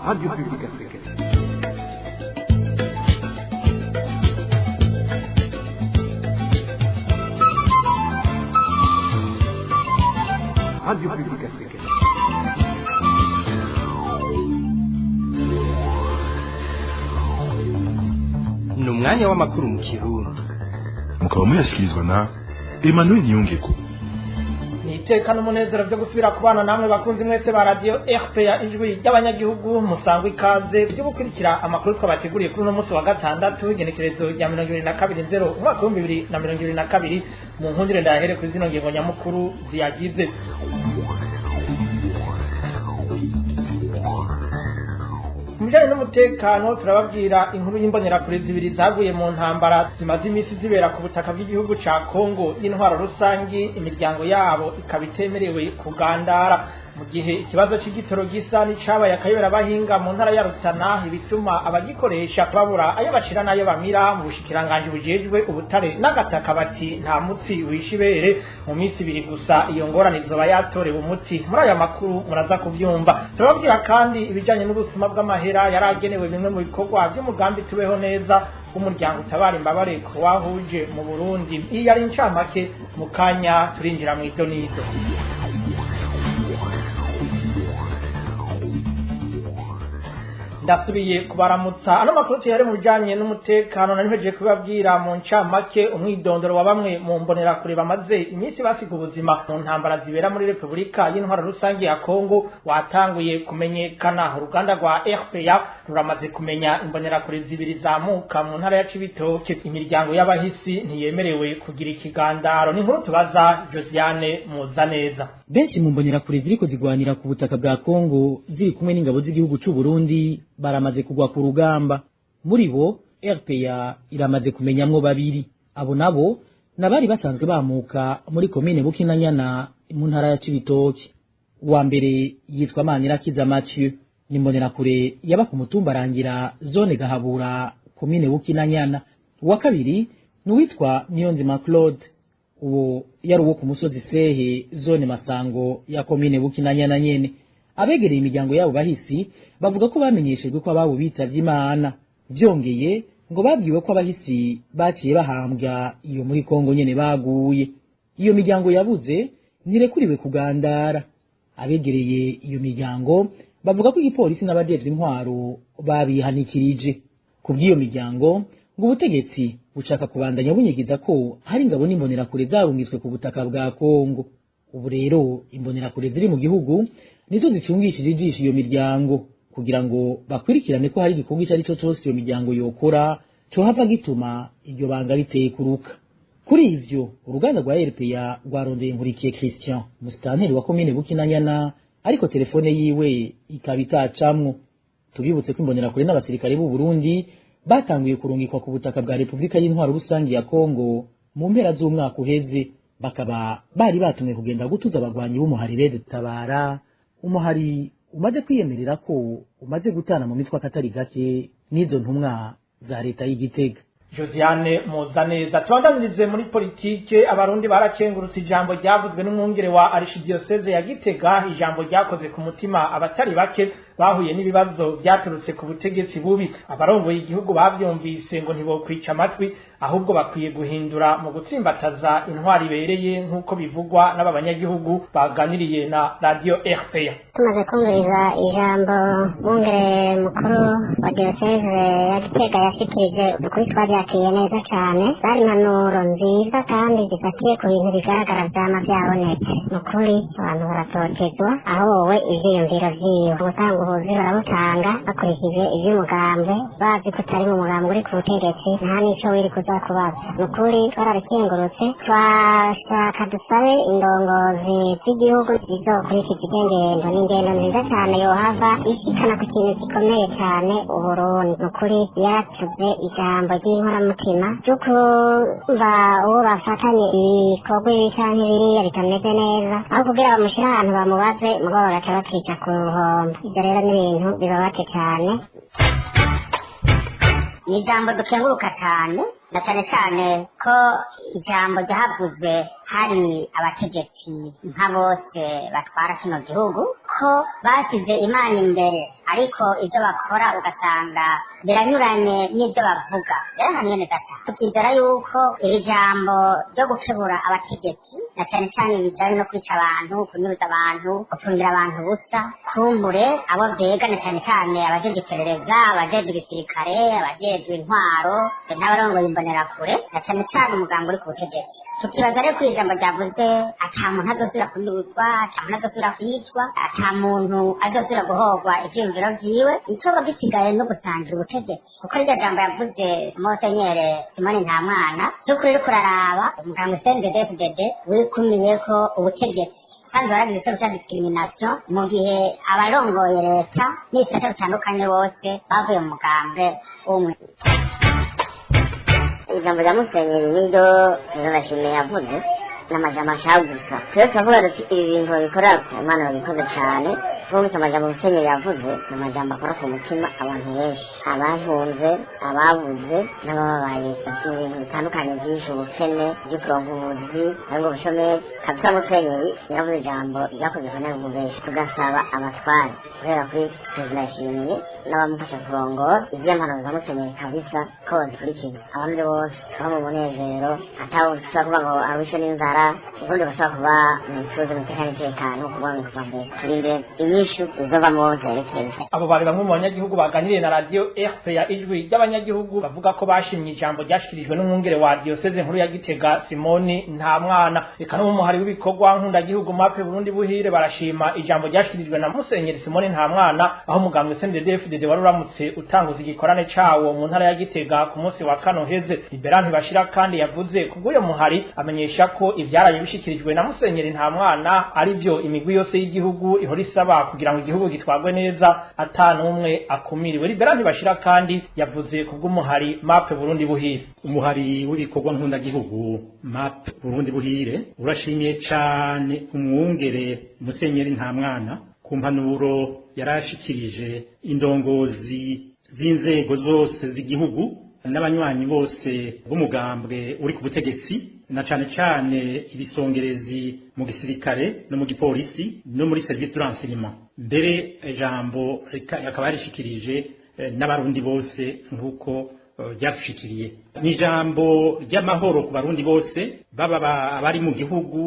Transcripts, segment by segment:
Radio Publique Africaine. Radio Publique Africaine. Ni umwanya w'amakuru mu Kirundi. Mukaba muyashyikirizwa na Emmanuel Niyongeko. Ni iteka n'umunezero byo gusubira kubana namwe bakunzi mwese ba Radio RPA, Ijwi ry'Abanyagihugu. Musangwa ikaze ryo gukurikira amakuru twabateguriye kuri uno munsi wa gatandatu, igenekerezo rya 22 nzero umwaka w'2022. Mu nkundire ndahere kuri zino ngingo nyamukuru ziyagize. Mu bijanye n'umutekano, turababwira inkuru y'imbonerakure zibiri zaguye mu ntambara zimaze iminsi zibera ku butaka bw'igihugu ca Kongo y'intwaro rusangi, imiryango yabo ikaba itemerewe kugandara. Mu gihe ikibazo c'igitoro gisa n'icabaye akayobera abahinga mu ntara ya Rutana, ibituma abagikoresha babura ayo bacira n'ayo bamira, mu bushikiranganji bujejwe ubutare n'agataka bati nta mutsi wishibere, mu minsi 2 gusa iyo ngorane izoba yatorewe umuti. Muri aya makuru muraza kuvyumva. Turababwira kandi ibijanye n'ubusuma bw'amahera yaragenewe bimwe mu bikorwa by'umugambi Tubeho Neza w'umuryango utabara imbabare wahuje mu Burundi. Iyi yari incamake, mu kanya turinjira mu idonido. Ndasubiye kubaramutsa. Ano makuru tuyari mu bijanye n'umutekano. Nari mpejeje kubabwira mu ncamake umwidondoro wa bamwe mu mbonerakure bamaze iminsi basiga ubuzima mu ntambara zibera muri Repubulika y'Intwaro Rusange ya Kongo watanguye kumenyekana. Uruganda rwa RPA ruramaze kumenya imbonerakure zibiri zamuka mu ntara ya Cibitoke. Imiryango y'abahisi ntiyemerewe kugira ikigandaro. Ni inkuru tubaza Josiane Muzaneza. Benshi mu mbonerakure ziriko zigwanira ku butaka bwa Kongo ziri kumwe n'ingabo z'igihugu c'u Burundi baramaze kugwa ku rugamba. Muri bo RPA iramaze kumenyamwo babiri. Abo nabo nabari basanzwe bamuka muri komine Bukinanyana mu ntara ya Cibitoke. Uwa mbere yitwa Manirakiza Mathieu, ni mbonerakure yaba ku mutumba Rangira, zone Gahabura, komine Bukinanyana. Uwa kabiri ni uwitwa Niyonzima Claude, uwo yari uwo ku musozi Sehe, zone Masango ya komine Bukinanyana nyene. Abegereye imiryango yabo bahisi bavuga ko bamenyeshejwe ko ababo bitavye Imana. Vyongeye ngo babwiwe ko abahisi baciye bahambwa iyo muri Kongo nyene baguye. Iyo miryango yabuze ntirekuriwe kugandara. Abegereye iyo miryango bavuga ko igipolisi n'abajejwe intwaro babihanikirije. Kubw'iyo miryango ngo ubutegetsi bushaka kubandanya bunyigiza ko hari ingabo n'imbonerakure zarungitswe ku butaka bwa Kongo. Ubu rero imbonerakure ziri mu gihugu nizo zicungishije ijisho iyo miryango kugira ngo bakwirikirane ko hari igikorwa ico arico cose iyo miryango yokora cohava gituma iryo banga ritekuruka. Kuri ivyo uruganda rwa RPA rwarondeye Nkurikiye Christian, musitanteri wa komine Bukinanyana, ariko telefone yiwe ikaba itacamwo. Tubibutse ko imbonerakure n'abasirikare b'u Burundi batanguye kurungikwa ku butaka bwa Repubulika y'Intwaro Rusangi ya Kongo mu mpera z'umwaka uheze, bakaba bari batumwe kugenda gutuza abagwanyi b'umuhari Red Tabara, umuhari umaze kwiyemerera ko umaze gutana mu mitwe akatari gake n'izo ntumwa za leta y'Igitega. Josiane Muzaneza. Tubandanirize muri politike. Abarundi barakengurutse ijambo ryavuzwe n'umwungere wa Archdiocese ya Gitega, ijambo ryakoze ku mutima abatari bake bahuye n'ibibazo byaturutse ku butegetsi bubi. Abarongoye igihugu bavyumvise ngo ntibokwica amatwi, ahubwo bakwiye guhindura mu gutsimbataza intwari ibereye, nk'uko bivugwa n'aba banyagihugu baganiriye na Radio RPA. Tumaze kumviriza ijambo mwungere mukuru wa diyoseze ya Gitega yashikirije, ukuri twabyakiriye neza cyane. Zari impanuro nziza kandi zifatiye ku bintu bigaragara vyama vyabonetse. Ni ukuri abantu baratotezwa aho wowe ivyiyumviro vyiwe gutanga ubuzi barabutanga bakurikije ivy'umugambwe, bazi ko utari mu mugambwe uri ku butegetsi nta n'ico wiri kuza kubaza. Ni ukuri twarabikengurutse. Twashaka dusabe indongozi z'igihugu zizokurikiza iryo ngendo. Ni ingendo nziza cyane yohava ishikana ku kintu gikomeye cyane Uburundi. Ni ukuri yaratuze ijambo ry'inkoramutima ryo kumva uwo bafatanye ibikorwa ibi canke biriya bitameze neza, aho kugira bamushire ahantu bamubaze, mugabo bagaca bacisha ku ruhombo. Ivyo rero ni ibintu bibabaje cane. Ni ijambo dukenguruka cyane, na cyane cyane ko ijambo ryahavuzwe hari abategetsi nka bose batwara kino gihugu, ko basize Imana imbere, ariko ibyo bakora ugasanga biranyuranye n'ibyo bavuga. Yarahamye neza cyane. Tukizera yuko iri jambo ryo gukebura abategetsi, na cyane cyane bijanye no kwica abantu, kunyuruza abantu, gupfungira abantu ubusa, kumbure abo bega na cyane cyane abajejwe iperereza, abajejwe igisirikare, abajejwe intwaro n'abarongoye imbonerakure, na cyane cyane umuganga uri ku butegetsi. Tukibaza rero ko iri jambo ryavuze ata muntu azosubira kunyuruzwa, ata muntu azosubira kwicwa, ata muntu azosubira guhogwa ivyiyumviro vyiwe. Icoba gisigaye no gusangira ubutegetsi, kuko iryo jambo yavuze Musenyeri Simoni Ntamwana, vy'ukuri uriko uraraba umuganga CNDD-FDD wikumiyeko ubutegetsi, kandi baragize ico bita discrimination mu gihe abarongoye leta n'ibisata bitandukanye bose bavuye mu mugambwe umwe. Ijambo rya Musenyeri niryo Ndashimiye yavuze n'amajambo ashaka gusa. Twese turavuga duti ibi bintu babikora, Imana babikoze cyane. Twumvise amajambo Musenyeri yavuze, ni amajambo akora ku mutima abantu benshi, abahunze, ababuze n'abababaye mu bintu bitandukanye byinshi, ubukene byo kuronka ubuzi aribwo bushomeri kabisa. Musenyeri yaravuze ijambo ryakoze ku banyagihugu benshi. Tugasaba abatware guhera kuri Perezida Yashimiye n'abamufasha kurongora ivy'impanuro za Musenyeri kabisa ko bazikurikiza, abandi bose baba mu munezero, atawe usaba kuvuga ngo arwishwe n'inzara, ubundi basaba kuba mu ituze, mu iteka n'itekano, kuvuga ngo kuva mbere turinde inyishu izovamwo zerekeye. Abo bari bamwe mu banyagihugu baganiriye na radio RPA Ijwi ry'Abanyagihugu, bavuga ko bashimye ijambo ryashikirijwe n'umwungere wa diyoseze nkuru ya Gitega, Simoni Ntamwana. Reka no mu muhari w'ibikorwa nkundagihugu MAP Burundi Buhire barashima ijambo ryashikirijwe na Musenyeri Simoni Ntamwana, aho umugambwe CNDD-FDD wari uramutse utanguza igikorane cawo mu ntara ya Gitega ku munsi wa kano heze. Liberant Ntibashira kandi yavuze kubw'uyo muhari, amenyesha ko ivyaraye bishikirijwe na Musenyeri Ntamwana ari byo imigwi yose y'igihugu ihora isaba kugira ngo igihugu gitwarwe neza ata n'umwe akumiriwe. Liberant Ntibashira kandi yavuze kubw'umuhari MAP Burundi Buhire. Umuhari w'ibikorwa nkundagihugu MAP Burundi Buhire urashimiye cane umwungere Musenyeri Ntamwana ku mpanuro yarashikirije indongozi z'inzego zose z'igihugu n'abanywanyi bose b'umugambwe uri ku butegetsi, na cane cane ibisongerezi mu gisirikare no mu gipolisi no muri service de renseignement. Mbere ijambo akaba yarishikirije n'abarundi bose nk'uko ryadushikiriye. Ni ijambo ry'amahoro ku barundi bose, baba abari mu gihugu,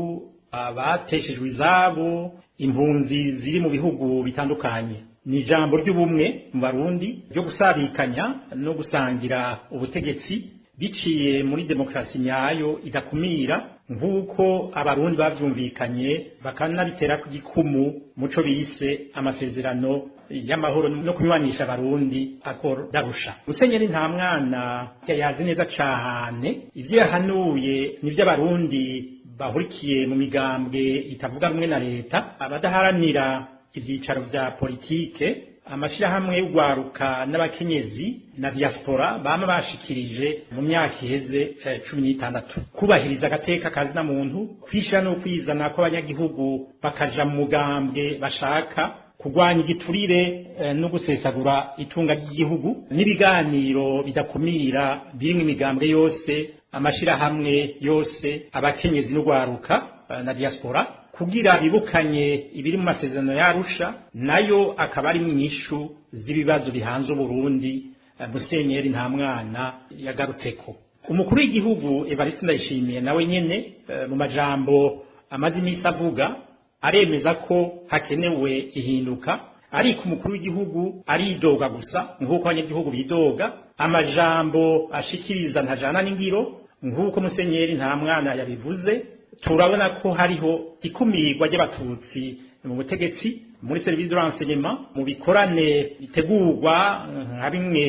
abateshejwe izabo, impunzi ziri mu bihugu bitandukanye. Ni ijambo ry'ubumwe mu barundi, ryo gusabikanya no gusangira ubutegetsi biciye muri demokarasi nyayo idakumira, nk'uko abarundi bavyumvikanye bakanabitera ku gikumu muco bise amasezerano y'amahoro no kunywanisha abarundi, Accord d'Arusha. Musenyeri Ntamwana yayazi neza cane. Ivyo yahanuye nivyo abarundi bahurikiye mu migambwe itavuga rumwe na leta, abadaharanira ivyicaro vya politike, amashirahamwe y'ugwaruka n'abakenyezi na diaspora bama bashikirije mu myaka iheze 16: kubahiriza agateka kazina muntu, kwishira no kwizana kw'abanyagihugu bakaja mu mugambwe bashaka, kurwanya igiturire no gusesagura itunga ry'igihugu, n'ibiganiro bidakumira birimwo imigambwe yose, amashirahamwe yose, abakenyezi n'ugwaruka na diaspora, kugira bibukanye ibiri mu masezerano y'Arusha, nayo akaba ari inyishu z'ibibazo bihanze Uburundi. Musenyeri Ntamwana yagarutseko. Umukuru w'igihugu Evariste Ndayishimiye nawe nyene mu majambo amaze iminsi avuga aremeza ko hakenewe ihinduka, ariko umukuru w'igihugu aridoga gusa nk'uko abanyagihugu bidoga. Amajambo ashikiriza ntajana n'ingiro. Nk'uko Musenyeri Ntamwana yabivuze, turabona ko hariho ikumirwa ry'abatutsi mu butegetsi, muri service de renseignement, mu bikorane bitegurwa nka bimwe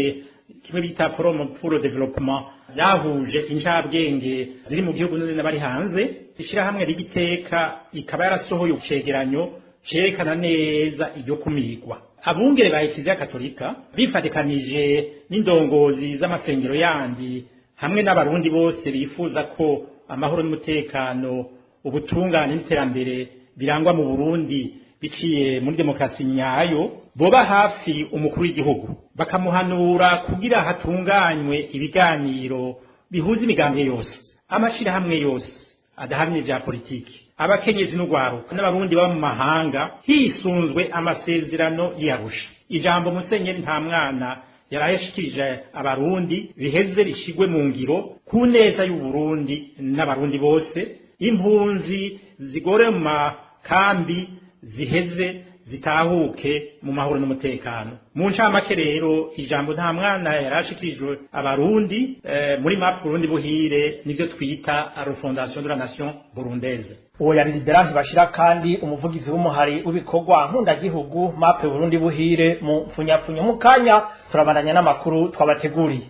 kimwe bita Forum pour le développement byahuje incabwenge ziri mu gihugu n'abari hanze. Ishirahamwe rigiteka ikaba yarasohoye icegeranyo cerekana neza iryo kumirwa. Abungere ba Eklezia Katolika bifatikanije n'indongozi z'amasengero yandi hamwe n'abarundi bose bifuza ko amahoro n'umutekano, ubutungane n'iterambere birangwa mu Burundi biciye muri demokarasi nyayo, boba hafi umukuru w'igihugu bakamuhanura kugira hatunganywe ibiganiro bihuza imigambwe yose, amashirahamwe yose adahamye vya politiki, abakenyezi n'urwaruka n'abarundi baba mu mahanga hisunzwe amasezerano y'Arusha. Ijambo Musenyeri Ntamwana yarayashikirije abarundi riheze rishigwe mu ngiro ku neza y'Uburundi n'abarundi bose. Impunzi zigore mu makambi ziheze zitahuke mu mahoro n'umutekano. Mu ncamake rero, ijambo Ntamwana yarashikirijwe abarundi muri MAP Burundi Buhire nivyo twita refondation de la nation burundaise. Uwo yari Liberant Bashira, kandi umuvugizi w'umuhari w'ibikorwa nkundagihugu MAP Burundi Buhire mu mfunyapfunyo. Mu kanya turabandanya n'amakuru twabateguriye.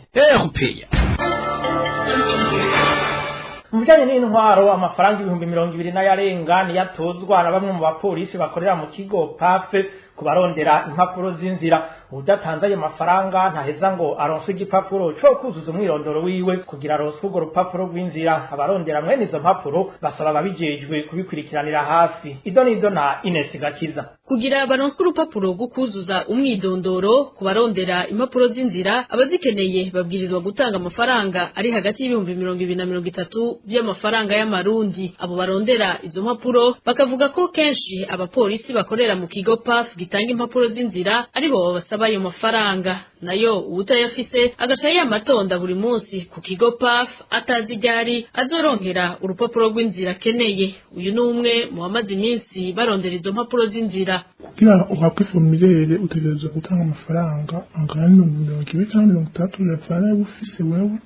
RPA. Mu bijanye n'intwaro, amafaranga 20,000 n'ayarenga niyatozwa na bamwe mu bapolisi bakorera mu kigo PAFE ku barondera impapuro z'inzira. Udatanze ayo mafaranga ntaheza ngo aronswe igipapuro co kuzuza umwirondoro wiwe kugira aronswe urwo rupapuro rw'inzira. Abarondera mwene izo mpapuro basaba ababijejwe kubikurikiranira hafi. Ido nido na Ines Gakiza. Kugira baronswe urupapuro rwo kuzuza umwidondoro ku barondera impapuro z'inzira, abazikeneye babwirizwa gutanga amafaranga ari hagati y'20,000 na 30,000 by'amafaranga y'amarundi. Abo barondera izo mpapuro bakavuga ko kenshi abapolisi bakorera mu kigo PAF gitanga impapuro z'inzira aribo babasaba ayo mafaranga, nayo uwutayafise agaca yamatonda buri munsi ku kigo PAF atazi ryari azoronkera urupapuro rw'inzira akeneye. Uyu ni umwe mu bamaze iminsi barondera izo mpapuro z'inzira. Kugira uhabwe formulaire utegerezwa gutanga amafaranga angana n'20,000 canke 30,000, biravana ayo ufise wewe.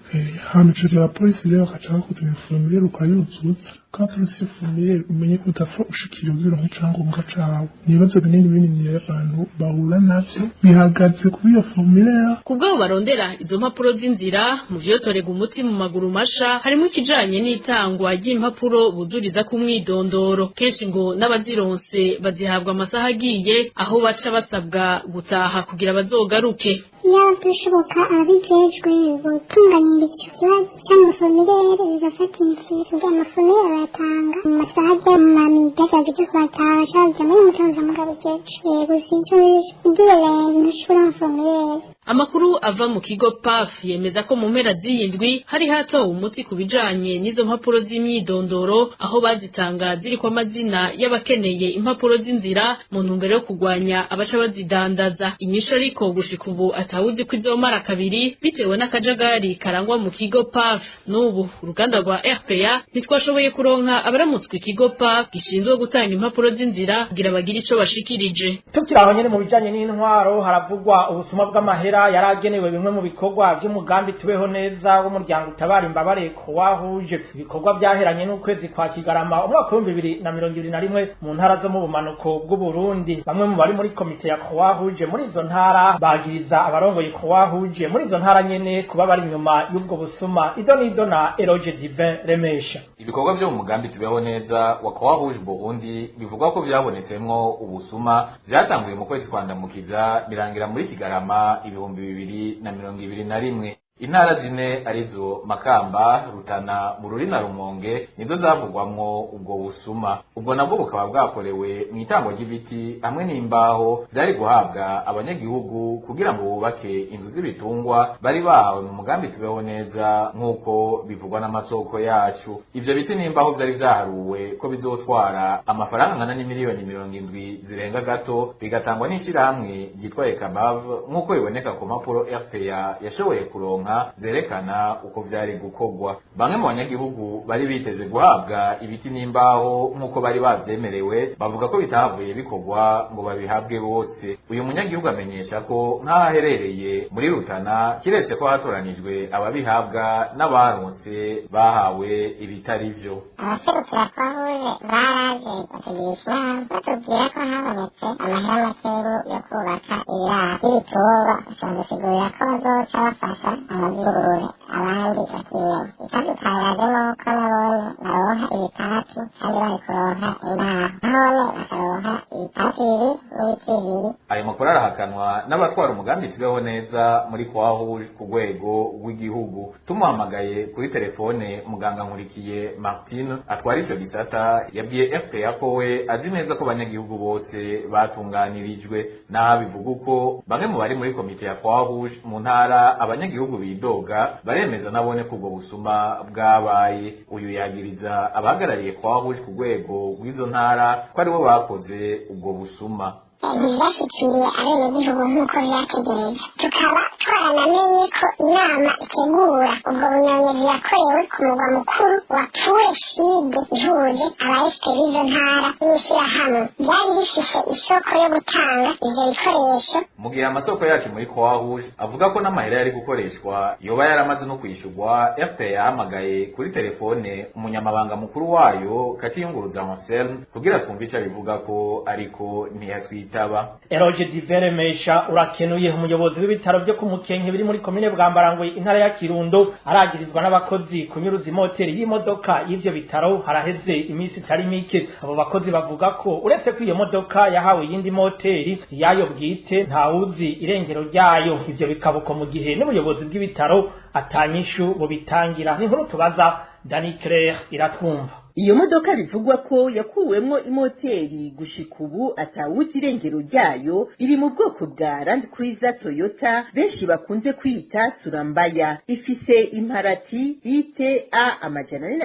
Hama ico gihe abapolisi rero bakaca bakuzanira formulaire ukayuzuza. Kandi uronse iyo formulaire, umenye ko udapfa ushikiriye kugira uronke icangombwa cawe. Ni ibibazo binini binini abantu bahura navyo bihagaze kuri iyo formulaire. Kubw'abo barondera izo mpapuro z'inzira, mu vyotorega umuti mu maguru masha harimo ikijanye n'itangwa ry'impapuro buzuriza ku mwidondoro. Kenshi ngo n'abazironse bazihabwa amasaha agiye, aho baca basabwa gutaha kugira bazogaruke. Iyo bishoboka, ababijejwe gutunganyiriza ico kibazo c'ama formulaire bigafata inzira, kugira ama formulaire bayatanga mu masaha aja mu mamida ageze kubataha, bashaka muri mutoza mugabo ijejwe gusa ico ugiye ntushobora ama formulaire. Amakuru ava mu kigo PAF yemeza ko mu mpera z'iyindwi hari hatowe umuti ku bijanye n'izo mpapuro z'imyidondoro, aho bazitanga ziriko amazina y'abakeneye impapuro z'inzira mu ntumbero yo kurwanya abaca bazidandaza. Inyishu ariko gushika ubu atawuzi ko izomara kabiri bitewe n'akajagari karangwa mu kigo PAF. N'ubu uruganda rwa RPA ntitwashoboye kuronka abaramutswe ikigo PAF gishinzwe gutanga impapuro z'inzira kugira bagire ico bashikirije. Tukiri aho nyene mu bijanye n'intwaro, haravugwa ubusuma bw'amahera yaragenewe bimwe mu bikorwa vy'umugambi Tubeho Neza w'umuryango utabara imbabare Croix-Rouge. Ibikorwa vyaheranye n'ukwezi kwa Kigarama umwaka w'2021 mu ntara zo mu bumanuko bw'Uburundi. Bamwe mu bari muri komite ya Croix-Rouge muri izo ntara bagiriza abarongoye Croix-Rouge muri izo ntara nyene kuba bari inyuma y'ubwo busuma. Ido nido na Eloge Divin Remesha. Ibikorwa vyo mu mugambi Tubeho Neza wa Croix Rouge Burundi bivugwa ko vyabonetsemwo ubusuma vyatanguye mu kwezi kwa Ndamukiza, birangira muri Kigarama 2021. Intara zine arizo Makamba, Rutana, Bururi na Rumonge nizo zavugwamwo ubwo busuma. Ubwo nabwo bukaba bwakorewe mu itangwa ry'ibiti hamwe n'imbaho vyari guhabwa abanyagihugu kugira ngo bubake inzu z'ibitungwa bari bahawe mu mugambi Tubeho Neza, nk'uko bivugwa n'amasoko yacu. Ivyo biti n'imbaho vyari vyaharuwe ko bizotwara amafaranga angana n'imiliyoni 70 zirenga gato, bigatangwa n'ishirahamwe ryitwa Ekabav, nk'uko biboneka ku mpapuro RPA yashoboye kuronka zerekana uko vyari gukorwa. Bamwe mu banyagihugu bari biteze guhabwa ibiti n'imbaho nk'uko bari bavyemerewe bavuga ko bitahavuye bikorwa ngo babihabwe bose. Uyu munyagihugu amenyesha ko nk'aho aherereye muri Rutana, kiretse ko hatoranijwe ababihabwa, n'abaronse bahawe ibitari vyo. Abaserukira Croix-Rouge baraje batugirisha inama, batubwira ko habonetse amahera makeyi yo kubaka ibiraro by'ibitungwa, baca ko bazoca bafasha abavyingurube, abandi bakimenya. Icadutangaje nuko nabone baronka ibitatu kandi bari kuronka imbaho, nahone bakaronka ibitatu bibiri n'ibiti bibiri. Ayo makuru arahakanwa n'abatwara umugambi Tubeho Neza muri Croix Rouge ku rwego rw'igihugu. Tumuhamagaye kuri telefone, muganga Nkurikiye Martine atwara ico gisata yabwiye RPA ko we azi neza ko abanyagihugu bose batunganirijwe. Naho bivuga uko, bamwe mu bari muri komite ya Croix Rouge mu ntara abanyagihugu bidoga baremeza nabone ko ubwo busuma bwabaye. Uyu yagiriza abahagarariye Croix Rouge ku rwego rw'izo ntara ko aribo bakoze ubwo busuma. Ntibyashikiriye abenegihugu nk'uko vyategereza, tukaba twaranamenye ko inama itegura ubwo bunyonyezi yakorewe ku mugwa mukuru wa Pure Sud ihuje abaefite b'izo ntara n'ishirahamwe ryari rifise isoko yo gutanga ivyo bikoresho. Mu gihe amasoko yacu muri Croix Rouge avuga ko n'amahera yari gukoreshwa yoba yaramaze no kwishurwa, RPA yahamagaye kuri telefone umunyamabanga mukuru wayo Katiyunguruza Anselme kugira twumve ico abivuga ko, ariko ntiyatwitaba. Eroge Diveremesha urakenuye. Umuyobozi w'ibitaro byo ku Mukenke biri muri komine Bwambarangwe intara ya Kirundo aragirizwa n'abakozi kunyuruza imoteri y'imodoka y'ivyo bitaro haraheze iminsi itari mike. Abo bakozi bavuga ko uretse ko iyo modoka yahawe iyindi moteri yayo bwite ntawuzi irengero ryayo. Ivyo bikabuko mu gihe n'ubuyobozi bw'ibitaro atanyishu bubitangira. Ni inkuru tubaza Dani Claire iratwumva. Iyo modoka bivugwa ko yakuwemwo imoteri gushika ubu atawuzi irengero ryayo, iri mu bwoko bwa Land Cruiser Toyota benshi bakunze kwita Surambaya, ifise imparati ITA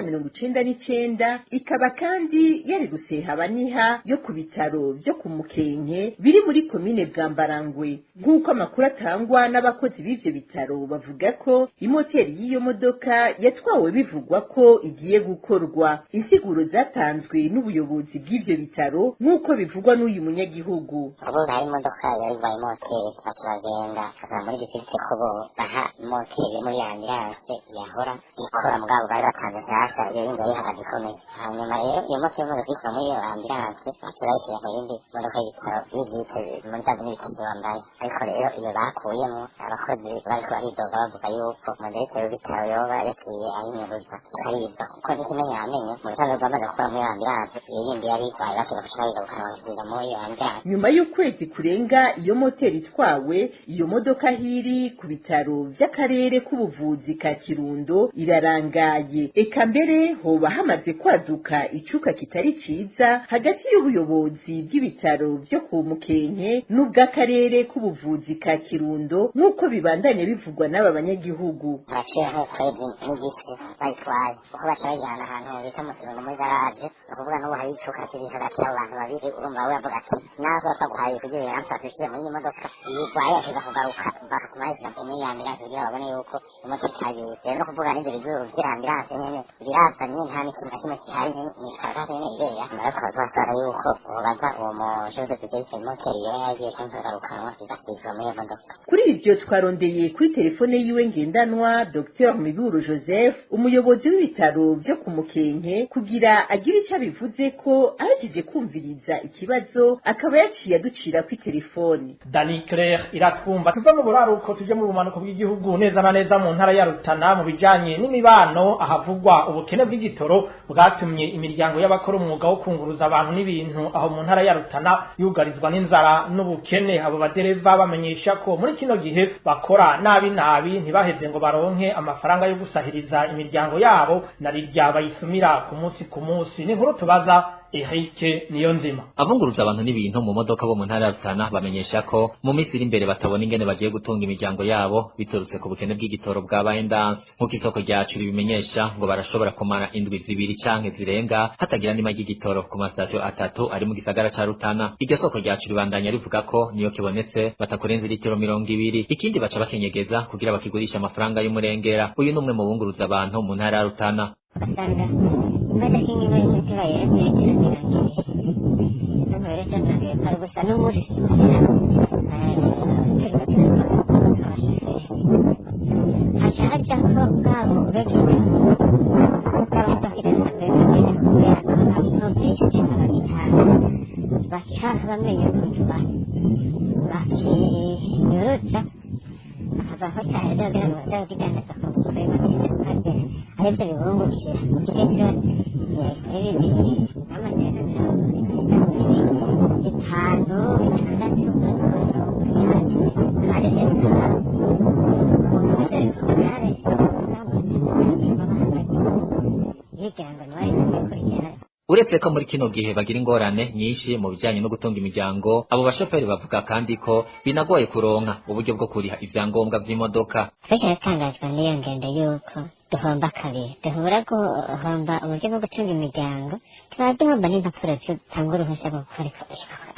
499, ikaba kandi yari Rusehabaniha yo ku bitaro vyo ku Mukenke biri muri komine Bwambarangwe. Nk'uko amakuru atangwa n'abakozi b'ivyo bitaro bavuga ko imoteri y'iyo modoka yatwawe bivugwa ko igiye gukorwa. Insiguro zatanzwe n'ubuyobozi bw'ivyo bitaro nk'uko bivugwa n'uyu munyagihugu. Ubu hari imodoka yari ibaye imoteri, baca bagenda baza muri gisirite ko bo baha imoteri yo muri ambulance yahora ikora, mugabo bari batanze nshasha, iyo yindi yari ihagaze ikomeye. Hanyuma rero iyo moteri imaze kuyikura muri iyo ambulance baca bayishyira mu yindi modoka y'ibitaro y'ivyite muri za bindi bitaro bambaye. Ariko rero iyo bakuyemo abakozi bariko baridoga bavuga yuko umudirekiteri w'ibitaro yoba yaciye ayinyuruza ikaribwa, kuko n'ikimenyamenyo mu bisanzwe bamaze gukora muri ambulance iyo yindi yari igwaye bakiga guca bayigarukana bagasubiza muri iyo ambulance. Nyuma y'ukwezi kurenga iyo moteri itwawe, iyo modoka hiri ku bitaro vy'akarere k'ubuvuzi ka Kirundo irarangaye. Eka mbere hoba hamaze kwaduka icuka kitari ciza hagati y'ubuyobozi bw'ibitaro vyo ku Mukenke n'ubw'akarere k'ubuvuzi ka Kirundo, nk'uko bibandanya bivugwa n'aba banyagihugu. Haraciye nk'ukwezi n'igice bayitwaye, kuko baca bayijana ahantu bita mu Kirundo muri garaje. Ni ukuvuga n'ubu hari icuka kiri hagati y'abo bantu babiri. Urumva we avuga ati nawe twaguhaye kugira ngo amfashe ushyire muri iyi modoka yigwaye, akiza kugaruka bagatuma bayishyira muri iyi ambulance kugira babone yuko imodoka itagiye. Rero no kuvuga n'ivyo bizuru vy'ambulance nyene birasamye, nta n'ikintu na kimwe gihari, ni ikaratasi nyene ibera. Rero tukaba twasaba yuko bobaza uwo mu chef de service moteri yoba yagiye canke akagarukanwa idasubizwa muri iyo modoka. Kuri ivyo twarondeye kuri telefone yiwe ngendanwa Dr Miburo Joseph, umuyobozi w'ibitaro vyo ku Mukenke, kugira agire icyo abivuze ko ahejeje kumviriza ikibazo, akaba yaciye aducira kuri telefone. Dani Claire iratwumva. Tuva mu buraruko tuje mu bumanuko bw'igihugu neza na neza mu ntara ya Rutana mu bijanye n'imibano, ahavugwa ubukene bw'igitoro bwatumye imiryango y'abakora umwuga wo kunguruza abantu n'ibintu aho mu ntara ya Rutana yugarizwa n'inzara n'ubukene. Abo badereva bamenyesha ko muri kino gihe bakora nabi nabi ntibaheze ngo baronke amafaranga yo gusahiriza imiryango yabo na rirya bayisumira ku munsi ku munsi. Ni inkuru tubaza Eric Niyonzima. Abunguruza abantu n'ibintu mu modoka bo mu ntara ya Rutana bamenyesha ko mu minsi iri imbere batabona ingene bagiye gutunga imiryango yabo biturutse ku bukene bw'igitoro bwabaye ndanse. Nk'uko isoko ryacu ribimenyesha, ngo barashobora kumara indwi 2 canke zirenga hatagira n'ima ry'igitoro ku masitasiyo 3 ari mu gisagara ca Rutana. Iryo soko ryacu ribandanya rivuga ko niyo kibonetse batakurenza litiro 20, ikindi baca bakenyegeza kugira bakigurisha amafaranga y'umurengera. Uyu n'umwe mu bunguruza abantu mu ntara ya Rutana. Ugasanga imodoka imwe imwe ibaye metero 20 n'amaherezo ntabwo gusa n'umunsi haca hajako bwabo bw'abashoferi kubera abagitanga baca bamenya ukuntu bakinyurutsa bakavaho cyane kugira ngo bazabidandaza ku arivyo bibungukira ikitiro kuri 2 n'amajana 5 6 arivyo bikaba yigira ngo niwe. Uretse Uretse ko muri kino gihe bagira ingorane nyinshi mu bijanye no gutunga imiryango, abo bashoferi bavuga kandi ko binagoye kuronka uburyo bwo kuriha ivyangombwa vy'imodoka. Twese turatangazwa n'iyo ngendo y'uko duhomba kabiri, duhora guhomba uburyo bwo gutunga imiryango, tukaba duhomba n'impapuro zitanga uruhushya rwo gukora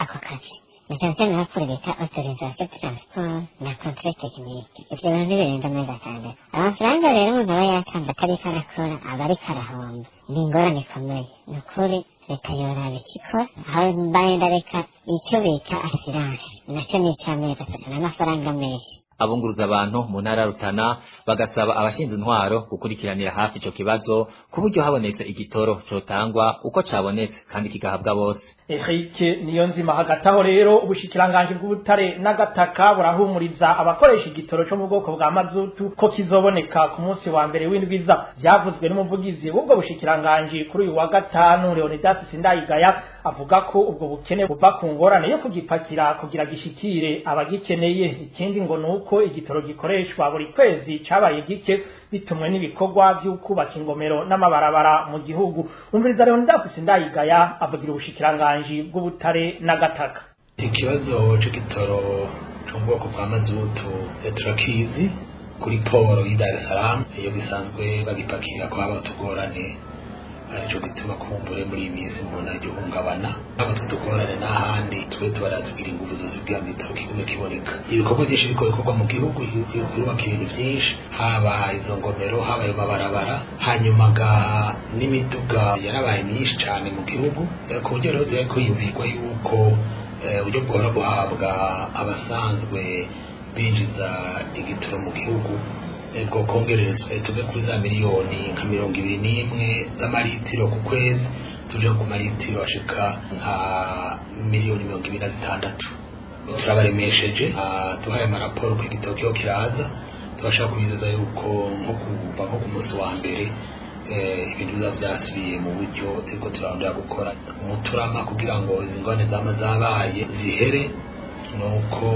ako kazi, na cyane cyane impapuro bita autorisation de transport na controle technique. Ivyo bintu ntibirenza amezi 6. Amafaranga rero umuntu aba yatanze atariko arakora aba ariko arahomba, ni ingorane ikomeye. Ni ukuri leta yoraba icyo ikora, aho mbaye ndareka icyo bita assurance nacyo ni ic'amezi 3 n'amafaranga menshi. Abunguruza abantu mu ntara ya Rutana bagasaba abashinzwe intwaro gukurikiranira hafi ico kibazo, ku buryo habonetse igitoro cotangwa uko cabonetse kandi kigahabwa bose. Eric Niyonzima. Hagati aho rero, ubushikiranganji bw'ubutare n'agataka burahumuriza abakoresha igitoro cyo mu bwoko bwa mazutu ko kizoboneka ku munsi wa mbere w'indwiza. Byavuzwe n'umuvugizi w'ubwo bushikiranganji kuri uyu wa gatanu. Leonidas Sindayigaya avuga ko ubwo bukene buva ku ngorane yo kugipakira kugira gishikire abagikeneye. Ikindi ngo nuko igitoro gikoreshwa buri kwezi cabaye gike, bitumwe n'ibikorwa vy'ukubaka ingomero n'amabarabara mu gihugu. Umviriza Leonidas Sindayigaya avugira ubushikiranganji bw'ubutare n'agataka. Ikibazo c'igitoro cyo mu bwoko bwa mazutu turakizi. Kuri port y'i Dar es Salaam iyo bisanzwe bagipakira ko haba utugorane, arico gituma kumbure muri iyi minsi mubona igihungabana haba tutugorane n'ahandi. Twe tuba tugira ingufu zose kugira ngo igitoro kigume kiboneka. Ibikorwa byinshi biriko bikorwa mu gihugu, birubaka ibintu byinshi, haba izo ngomero, haba ayo mabarabara, hanyuma ga n'imiduga yarabaye myinshi cane mu gihugu, ku buryo rero duhe kwiyumvirwa yuko uburyo bwora buhabwa abasanzwe binjiza igitoro mu gihugu bwo kongererezwa, tuve kuri za miliyoni nka 21 z'amaritiro ku kwezi, tuje ku maritiro ashika nka miliyoni 26. Turabaremesheje, duhaye amaraporo ko igitoro kiho kiraza. Tubashaka kubizeza yuko nko kuva nko ku munsi wa mbere ibintu bizaba vyasubiye mu buryo. Turiko turarondera gukora umuturama kugira ngo izi ngorane zama zabaye zihere, nuko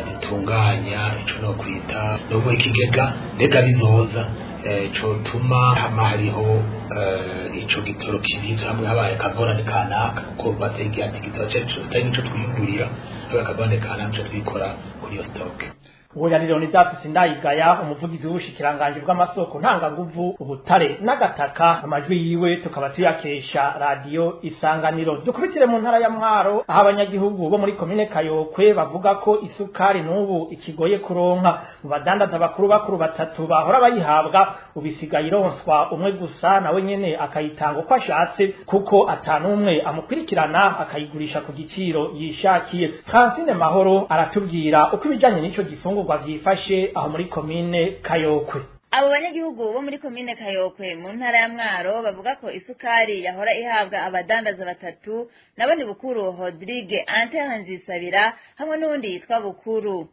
dutunganya ico no kwita nubwo ikigega ndega bizoza cotuma hama hariho ico gitoro kibitse hamwe habaye akagorane kanaka, kuko bategeye ati igitoro cacu atari nico twiyungurira, habaye akagorane kanaka tuca twikora kuri iyo stock. Uwo yari Leonidas Sindayigaya, umuvugizi w'ubushikiranganji bw'amasoko ntanganguvu, ubutare n'agataka. Amajwi yiwe tukaba tuyakesha Radiyo Isanganiro. Dukubitire mu ntara ya Mwaro, aho abanyagihugu bo muri komine Kayokwe bavuga ko isukari n'ubu ikigoye kuronka. Mu badandaza bakuru bakuru batatu bahora bayihabwa, ubisigaye ironswa umwe gusa, nawe nyene akayitanga uko ashatse, kuko atanumwe amukurikirana, akayigurisha ku giciro yishakiye. Francine Mahoro aratubwira uko ibijanye n'ico gifungurwa vyifashe aho muri komine Kayokwe. Abo banyagihugu bo muri komine Kayokwe mu ntara ya Mwaro bavuga ko isukari yahora ihabwa abadandaza batatu, nabo ni Bukuru Rodrigue, Antere Nzisabira hamwe n'uwundi yitwa Bukuru.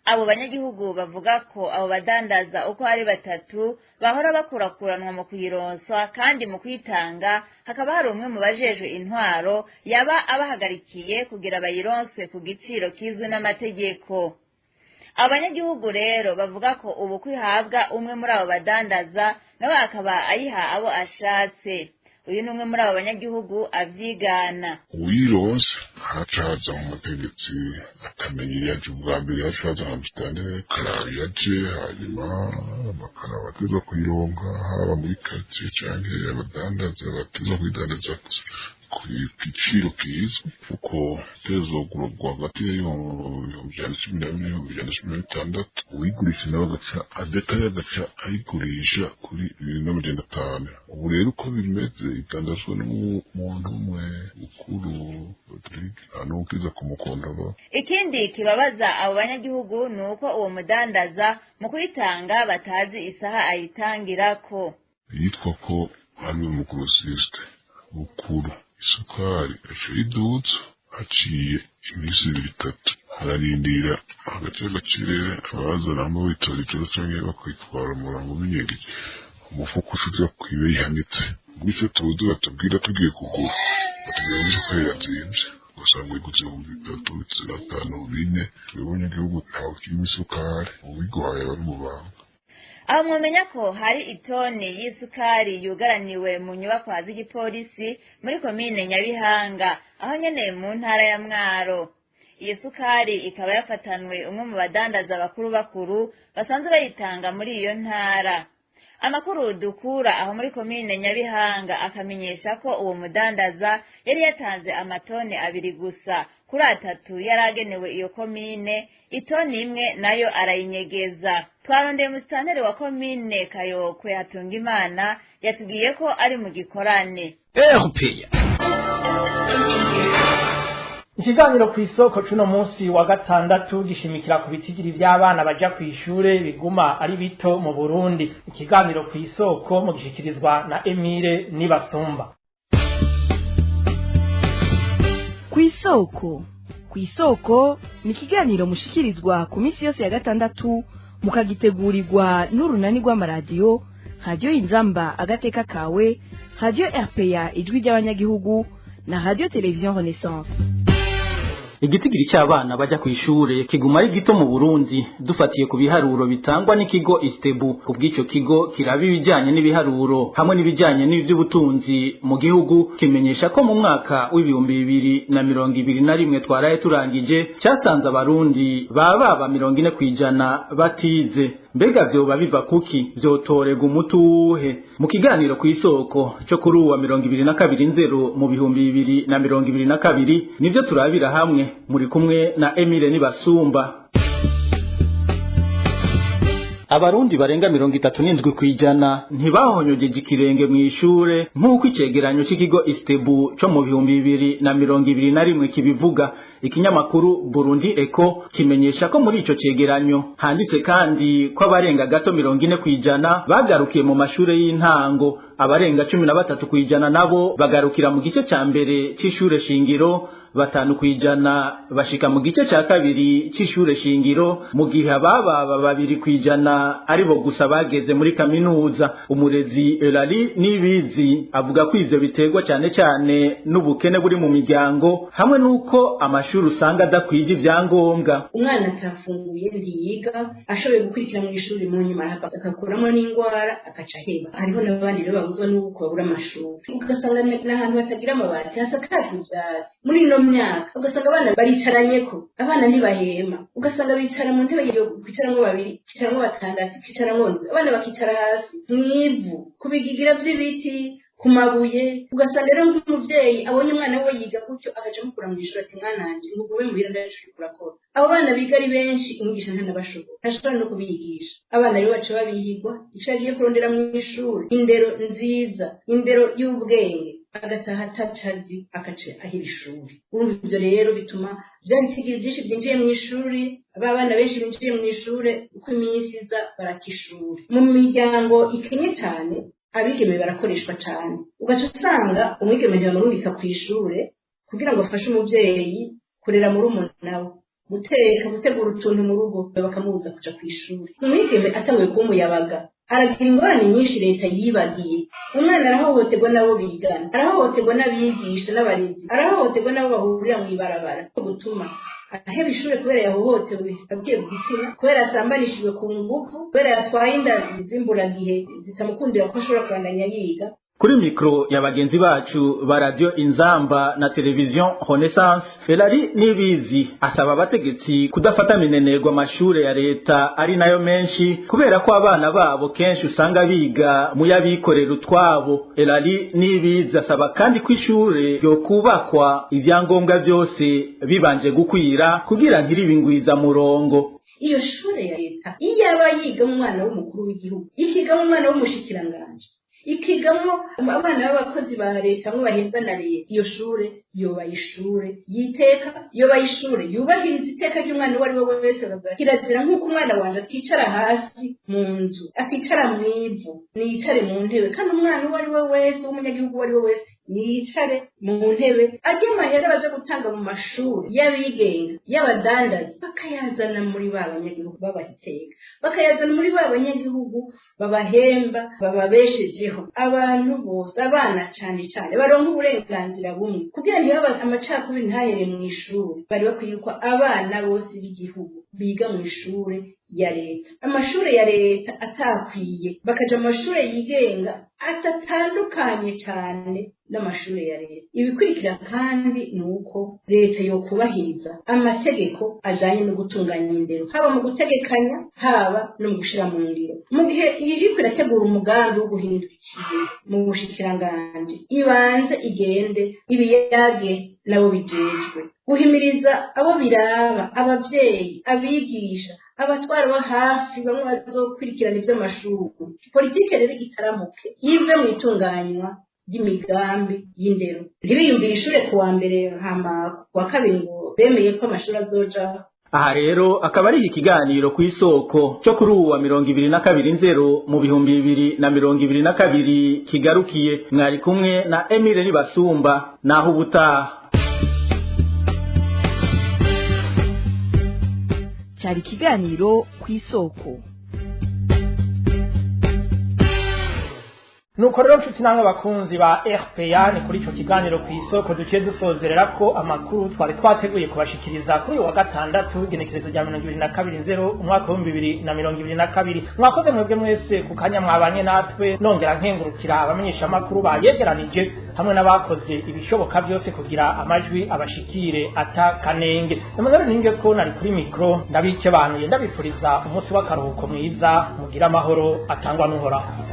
Abo banyagihugu bavuga ko abo badandaza uko ari batatu bahora bakurakuranwa mu kuyironswa, kandi mu kwitanga hakaba hari umwe mu bajejwe intwaro yaba abahagarikiye kugira bayironswe ku giciro kizwi n'amategeko. Abanyagihugu rero bavuga ko ubu kwihabwa umwe muri abo badandaza, nawe akaba ayiha abo ashatse. Uyu ni umwe muri abo banyagihugu avyigana. Uwironse haca haza mu mutegetsi akamenya iyo aje. Ubwa mbere haca haza nka musitanteri akaraba iyo aje, hanyuma bakaraba abateza kuyironka, haba muri karitsiye canke abadandaza bateza kuyidandaza ku giciro kizwi, kuko tezogurwa hagati y'114,000 n'116,000. Uwigurisha nawe agaca adetaye, agaca ayigurisha kuri 2500. Ubu rero uko bimeze, idandazwa n'umuntu umwe, Bukuru Rodrigue, nta n'ukiza kumukontorora. Ikindi kibabaza abo banyagihugu ni uko uwo mudandaza mu kuyitanga batazi isaha ayitangirako. Yitwa ko ari umu grossiste Bukuru, isukari aca ayiduza haciye iminsi ibiri itatu, ararindira hagati y'agacirere abazanamo bitora ijoro canke bakayitwara umurango binyegeje umufuko uca uja kw'ibe yihanitse. Bityo tubuze batubwira tugiye kugura, batubwira ngo isukari irazimvye, ugasanga uyiguze 3000, 3500, 4000. Twebwe abanyagihugu ntawe ukirimo isukari, uwiguhaye aba ari umubanga. Aho mwomenya ko hari itoni y'isukari yugaraniwe mu nyubakwa z'igipolisi muri komine Nyabihanga, aho nyene mu ntara ya Mwaro. Iyo sukari ikaba yafatanwe umwe mu badandaza bakuru bakuru basanzwe bayitanga muri iyo ntara. Amakuru dukura aho muri komine Nyabihanga akamenyesha ko uwo mudandaza yari yatanze amatoni 2 gusa kuri 3 yaragenewe iyo komine, itoni imwe nayo arayinyegeza. Twarondeye musitanteri wa komine Kayokwe Hatungimana, yatubwiye ko ari mu gikorane. Ikiganiro ku isoko cuno munsi wa gatandatu gishimikira ku bitigiri vy'abana baja kw'ishure biguma ari bito mu Burundi. Ikiganiro ku isoko mu gishikirizwa na Emile Nibasumba. Kw'isoko, kw'isoko ni ikiganiro mushikirizwa ku minsi yose ya gatandatu, mukagitegurirwa n'urunani rw'amaradiyo Radio Inzamba agateka kawe, Radio RPA ijwi ry'abanyagihugu na Radio Television Renaissance. Igitigiri cy'abana bajya ku ishure kiguma ari gito mu Burundi, dufatiye ku biharuro bitangwa n'ikigo Istebu. Ku bw'icyo kigo kiraba ibijyanye n'ibiharuro hamwe n'ibijyanye n'ivy'ubutunzi mu gihugu, kimenyesha ko mu mwaka w'2021 twaraye turangije cyasanze abarundi baba 40% batize. Mbega vyoba biva kuki? Vyotorega umutuhe? Mu kiganiro ku isoko cyo kuri uwa 22 nzero mu 2022 nivyo turabira hamwe. Muri kumwe na Emile Nibasumba. Abarundi barenga 37% ntibahonyogeje ikirenge mu ishure nk'uko icegeranyo cy'ikigo Istebu cyo mu 2021 kibivuga. Ikinyamakuru Burundi Eco kimenyesha ko muri ico cegeranyo handitse kandi ko abarenga gato 40% bagarukiye mu mashure y'intango, abarenga 13% nabo bagarukira mu gice ca mbere c'ishure shingiro, 5% bashika mu gice ca kabiri c'ishure shingiro, mu gihe ababa 2% aribo gusa bageze muri kaminuza. Umurezi Elali Nibizi avuga ko ivyo biterwa cyane cyane n'ubukene buri mu miryango hamwe nuko amashuri usanga adakwije ivyangombwa. Umwana atafunguye ntiyiga, ashoboye gukurikira mu ishuri mu nyuma akakuramo n'ingwara akaca aheba. Hariho n'abandi rero babuzwa n'uko babura amashuri, ugasanga n'ahantu hatagira amabati hasakajwe ivyatsi. Muri ino myaka ugasanga abana baricaranyeko, abana ntibahema, ugasanga bicara mu ntebe yo kwicaramwo babiri, kwicaramwo batandatu, kwicaramwo ndwi, abana bakicara hasi mw'ivu ku bigigira vy'ibiti, ku mabuye. Ugasanga rero nk'umuvyeyi abonye umwana we yiga gutyo agaca amukura mw'ishuri ati mwananje mugume muhira ndashuri kurakora. Abo bana biga ari benshi, umwigisha ntanabashobora, ntashobora no kubigisha. Abana rero baca babihigwa ico yagiye kurondera mw'ishuri, indero nziza, indero y'ubwenge, agataha atacazi akaca ahira ishuri. Urumva ivyo rero bituma vya bitigiri vyinshi vyinjiye mw'ishuri, ba bana benshi binjiye mw'ishure, uko iminsi iza barata ishure. Mu miryango ikenye cane abigeme barakoreshwa cane, ugaca usanga umwigeme ntibamurungika kw'ishure kugira ngo afashe umuvyeyi kurera murumuna we, guteka, gutegura utuntu mu rugo, bakamubuza kuja kw'ishure. Umwigeme atanguye kuba umuyabaga aragira ingorane nyinshi leta yibagiye. Umwana arahohoterwa n'abo bigana, arahohoterwa n'abigisha n'abarezi, arahohoterwa n'abo bahurira mw'ibarabara. Gutuma aheba ishure kubera yahohotewe agiye gukina, kubera asambanishijwe ku ngufu, kubera yatwaye inda z'imburagihe zitamukundira ko ashobora kubandanya yiga. Kuri mikro ya bagenzi bacu ba Radio Inzamba na Television Renaissance, Elari Nibizi asaba abategetsi kudafata minenerwa amashure ya leta ari nayo menshi, kubera ko abana babo kenshi usanga biga mu yabikorera utwabo. Elari Nibizi asaba kandi ko ishure ryo kubakwa ivyangombwa vyose bibanje gukwira kugira ntiribingwiza murongo. Iyo shure ya leta iyaba yiga umwana w'umukuru w'igihugu, ikiga umwana w'umushikiranganje, ikigamwo abana b'abakozi ba leta mwe bahembwa na leta, iyo shure yoba ishure yiteka, yoba ishure yubahiriza iteka ry'umwana uwo ari we wese. Kirazira nk'uko umwana wanje aticara hasi mu nzu, akicara mw'ivu, niyicare mu ntebe. Kandi umwana uwo ari we wese w'umunyagihugu uwo ari we wese niyicare mu ntebe, arye amahera baje gutanga mu mashuri y'abigenga, y'abadandaza, bakayazana muri ba banyagihugu babaha iteka, bakayazana muri ba banyagihugu babahemba, bababeshejeho. Abantu bose, abana cane cane, baronka uburenganzira bumwe kugira ntibaba amacakubiri ntahere mw'ishuri. Bari bakwiye ko abana bose b'igihugu biga mu ishure ya leta. Amashure ya leta atakwiye, bakaja mu mashure yigenga atatandukanye cane n'amashure ya leta. Ibikurikira kandi ni uko leta yokubahiriza amategeko ajanye no gutunganya indero, haba mu gutegekanya, haba no mu gushira mu ngiro. Mu gihe iriko irategura umugambi wo guhindura ikintu mu bushikiranganji, ibanze igende ibiyage nabo bijejwe, guhimiriza abo biraba, abavyeyi, abigisha, abatwara bo hafi bamwe bazokurikirana ivy'amashuri. Politike rero itaramuke ive mu itunganywa ry'imigambi y'indero. Ntibiyumvire ishure ku wa mbere hama ku wa kabiri ngo bemeye ko amashuri azojaho. Aha rero akaba ari ikiganiro ku isoko cyo kuri ubu wa 22 nzero mu 2022 kigarukiye. Mwari kumwe na Emile Nibasumba, naho ubutaha. Cyari ikiganiro ku isoko. Nuko rero, nshuti namwe bakunzi ba RPA, ni kuri ico kiganiro ku isoko duciye dusozerera ko amakuru twari twateguye kubashikiriza kuri uyu wa gatandatu, igenekerezo rya 22 nzero umwaka w'2022. Mwakoze mwebwe mwese ku kanya mwabanye natwe. Nongera nkengurukira abamenyesha amakuru bayegeranije hamwe n'abakoze ibishoboka byose kugira amajwi abashikire ata kanenge. Emmanuel Ninge ko nari kuri micro, ndabikebanuye, ndabipfuriza umunsi w'akaruhuko mwiza. Mugira amahoro atangwa n'Uhoraho.